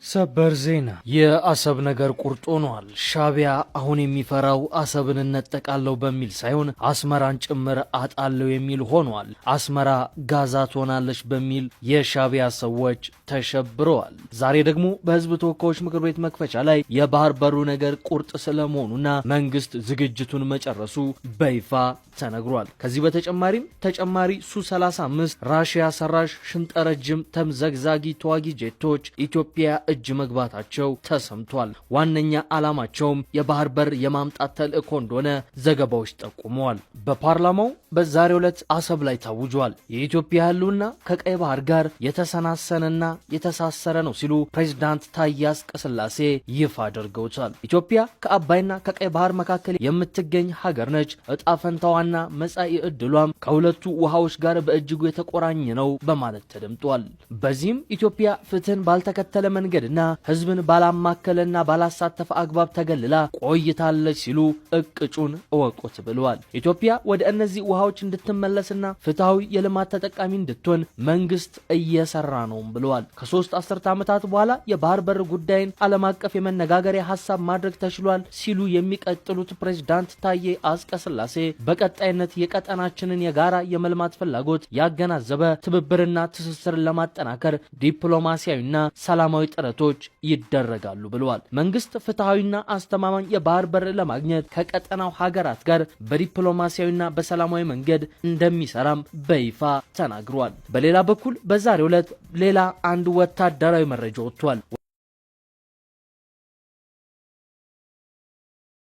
ሰበር ዜና! የአሰብ ነገር ቁርጥ ሆኗል። ሻዕቢያ አሁን የሚፈራው አሰብን እነጠቃለሁ በሚል ሳይሆን አስመራን ጭምር አጣለሁ የሚል ሆኗል። አስመራ ጋዛ ትሆናለች በሚል የሻዕቢያ ሰዎች ተሸብረዋል። ዛሬ ደግሞ በሕዝብ ተወካዮች ምክር ቤት መክፈቻ ላይ የባህር በሩ ነገር ቁርጥ ስለመሆኑና መንግስት ዝግጅቱን መጨረሱ በይፋ ተነግሯል። ከዚህ በተጨማሪም ተጨማሪ ሱ 35 ራሽያ ሰራሽ ሽንጠረጅም ተምዘግዛጊ ተዋጊ ጄቶች ኢትዮጵያ እጅ መግባታቸው ተሰምቷል። ዋነኛ ዓላማቸውም የባህር በር የማምጣት ተልዕኮ እንደሆነ ዘገባዎች ጠቁመዋል። በፓርላማው በዛሬው ዕለት አሰብ ላይ ታውጇል። የኢትዮጵያ ሕልውና ከቀይ ባህር ጋር የተሰናሰነና የተሳሰረ ነው ሲሉ ፕሬዚዳንት ታዬ አጽቀሥላሴ ይፋ አድርገውታል። ኢትዮጵያ ከአባይና ከቀይ ባህር መካከል የምትገኝ ሀገር ነች። እጣ ፈንታዋና መጻኢ ዕድሏም ከሁለቱ ውሃዎች ጋር በእጅጉ የተቆራኘ ነው በማለት ተደምጧል። በዚህም ኢትዮጵያ ፍትህን ባልተከተለ መንገድና ህዝብን ባላማከለና ባላሳተፈ አግባብ ተገልላ ቆይታለች ሲሉ እቅጩን እወቁት ብለዋል። ኢትዮጵያ ወደ እነዚህ ውሃዎች እንድትመለስና ፍትሐዊ የልማት ተጠቃሚ እንድትሆን መንግስት እየሰራ ነውም ብለዋል። ከ3 አስርተ ዓመታት በኋላ የባህር በር ጉዳይን ዓለም አቀፍ የመነጋገሪያ ሀሳብ ማድረግ ተችሏል ሲሉ የሚቀጥሉት ፕሬዝዳንት ታዬ አጽቀሥላሴ በቀጣይነት የቀጠናችንን የጋራ የመልማት ፍላጎት ያገናዘበ ትብብርና ትስስርን ለማጠናከር ዲፕሎማሲያዊና ሰላማዊ ጥረቶች ይደረጋሉ ብለዋል። መንግስት ፍትሐዊና አስተማማኝ የባህር በር ለማግኘት ከቀጠናው ሀገራት ጋር በዲፕሎማሲያዊና በሰላማዊ መንገድ እንደሚሰራም በይፋ ተናግሯል። በሌላ በኩል በዛሬው ዕለት ሌላ አንድ ወታደራዊ መረጃ ወጥቷል።